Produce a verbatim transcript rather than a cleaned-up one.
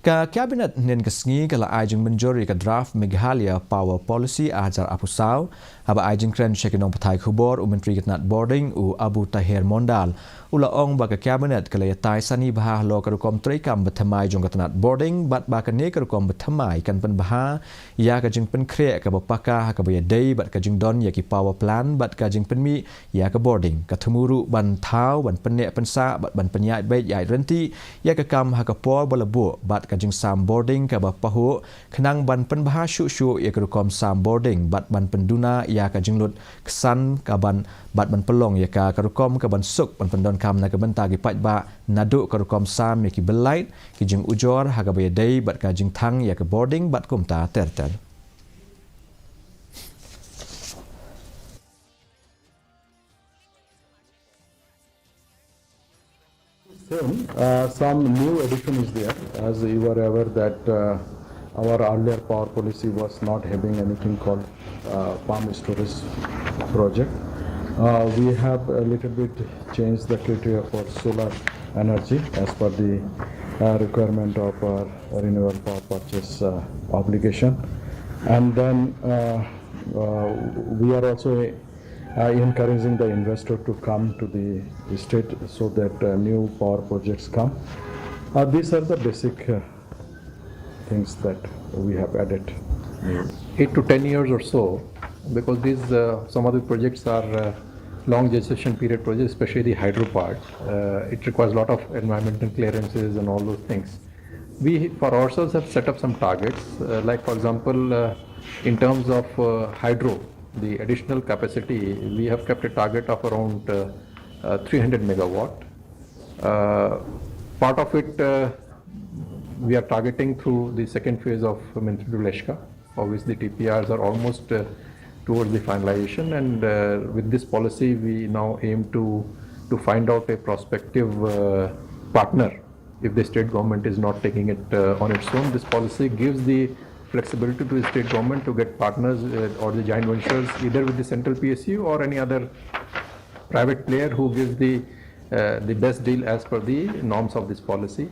Ka Cabinet hynnin ka sngi ka la ai jingmynjur ïa ka draft Meghalaya Power Policy ar hajar arphew saw. Haba ai jingkren sha ki nongpathai khubor, u Myntri ka tnat bording, u Abu Taher Mondal, u la ong ba ka Cabinet ka la ïatai sani bha halor ka rukom treikam bathymmai jong ka tnat bording, bad ba kane ka rukom bathymmai kan pynbha ïa ka jingpynkhreh kaba paka ha kaba ïadei bad ka jingdon ïa ki power plant bad ka jingpynmih ïa ka bording. Ka thmu ruh ban thaw, ban pynneh pynsah bad ban pynïaid beit ïaid ryntih ïa ka kam ha ka por ba la buh bad ka jingsam bording kaba pahuh, khnang ban pynbha shuh shuh ïa ka rukom sam bording bad ban pynduna ïa ka jinglut ksan ka ban, bad ban pynlong ïa ka ka rukom ka ban suk ban pyndonkam na ka bynta ki paidbah, naduh ka rukom sam ïa ki bel light, ki jingujor ha kaba ïadei bad ka jingthang ïa ka bording bad kumta ter ter. Same, uh, some new addition is there. As you are aware that, uh, our earlier power policy was not having anything called, uh, pump storage project. Uh, we have a little bit changed the criteria for solar energy as per the, uh, requirement of our renewable power purchase, uh, obligation. And then, uh, uh, we are also, uh, encouraging the investor to come to the state so that, uh, new power projects come. Uh, these are the basic, uh, things that we have added. Eight to ten years or so, because these, uh, some of the projects are, uh, long gestation period projects, especially the hydro part. Uh, it requires a lot of environmental clearances and all those things. We, for ourselves, have set up some targets, uh, like, for example, uh, in terms of, uh, hydro, the additional capacity, we have kept a target of around, uh, uh, three hundred megawatt. Uh, part of it, uh, we are targeting through the second phase of Myntri to Leshka. Obviously, T P Rs are almost, uh, towards the finalization, and, uh, with this policy, we now aim to, to find out a prospective, uh, partner if the state government is not taking it, uh, on its own. This policy gives the flexibility to the state government to get partners, uh, or the joint ventures either with the central P S U or any other private player who gives the, uh, the best deal as per the norms of this policy.